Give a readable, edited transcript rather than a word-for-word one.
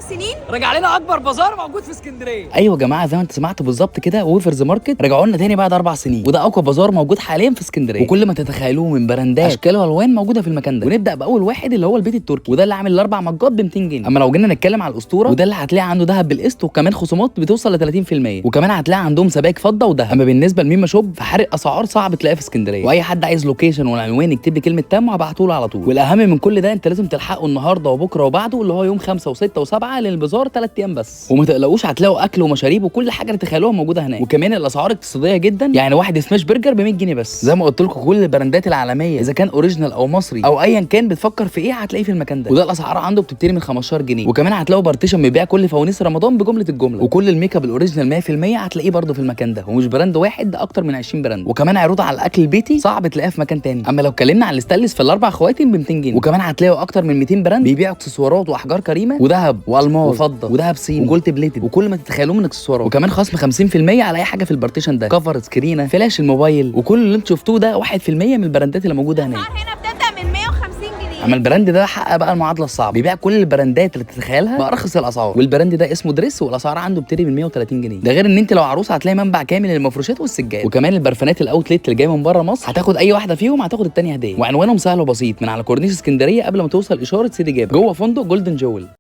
سنين رجع لنا اكبر بازار موجود في اسكندريه. ايوه يا جماعه، زي ما انت سمعت بالظبط كده، ويفرز ماركت رجعوا لنا تاني بعد 4 سنين، وده اقوى بازار موجود حاليا في اسكندريه، وكل ما تتخيلوه من براندات اشكال والوان موجودة في المكان ده. ونبدا باول واحد اللي هو البيت التركي، وده اللي عامل الاربع مجات ب 200 جنيه. اما لو جينا نتكلم على الاسطوره، وده اللي هتلاقي عنده ذهب بالقسط وكمان خصومات بتوصل ل 30%، وكمان هتلاقي عندهم سبائك فضة وذهب. اما بالنسبة لميما شوب فحرق اسعار صعب تلاقيها في اسكندريه، واي حد عايز location والعنوان يكتب لي كلمة تم وهبعته له على طول. والاهم من كل ده انت لازم تلحقه النهارده وبكره وبعده، اللي هو يوم 5 و6 و7، لان البازار 3 ايام بس. وما تقلقوش، هتلاقوا اكل ومشاريب وكل حاجة تتخيلوها موجودة هناك، وكمان الاسعار اقتصادية جدا، يعني واحد smash burger ب 100 جنيه بس. زي ما قلت لكم كل البراندات العالمية اذا كان original او مصري او ايا كان بتفكر في ايه هتلاقيه في المكان ده، وده الاسعار عنده بتبتدي من 15 جنيه. وكمان هتلاقوا partition بيبيع كل فوانيس رمضان بجملة الجمله، وكل ال make up ال original 100% هتلاقيه برده في المكان ده، ومش brand واحد، ده اكتر من 20 brand. وكمان عروض على الاكل البيتي صعب تلاقيها في مكان تاني. اما لو اتكلمنا على الستانلس فالاربع خواتم ب 200 جنيه، وكمان هتلاقوا اكتر من 200 brand بيبيعوا اكسسوارات واحجار كريمة وذهب والماس وفضة وذهب صيني و gold plated وكل ما تتخيلوه من اكسسوارات، وكمان خصم 50% على اي حاجة في ال partition ده، cover، سكرينه، فلاش الموبايل، وكل اللي انتوا شفتوه ده 1% من البراندات اللي موجودة هناك. الاسعار هنا بتبدا من 150 جنيه. اما ال brand ده حقق بقى المعادلة الصعبه، بيبيع كل البراندات اللي تتخيلها بارخص الاسعار، وال brand ده اسمه دريس، والاسعار عنده بتبتدي من 130 جنيه. ده غير ان انت لو عروسه هتلاقي منبع كامل للمفروشات والسجاد، وكمان البرفانات ال outlet اللي جاية من بره مصر هتاخد اي واحدة فيهم هتاخد الثانية هديه. وعنوانهم سهل وبسيط، من على كورنيش اسكندرية قبل ما توصل اشارة سيدي جابر، جوه فندق جولدن جويل.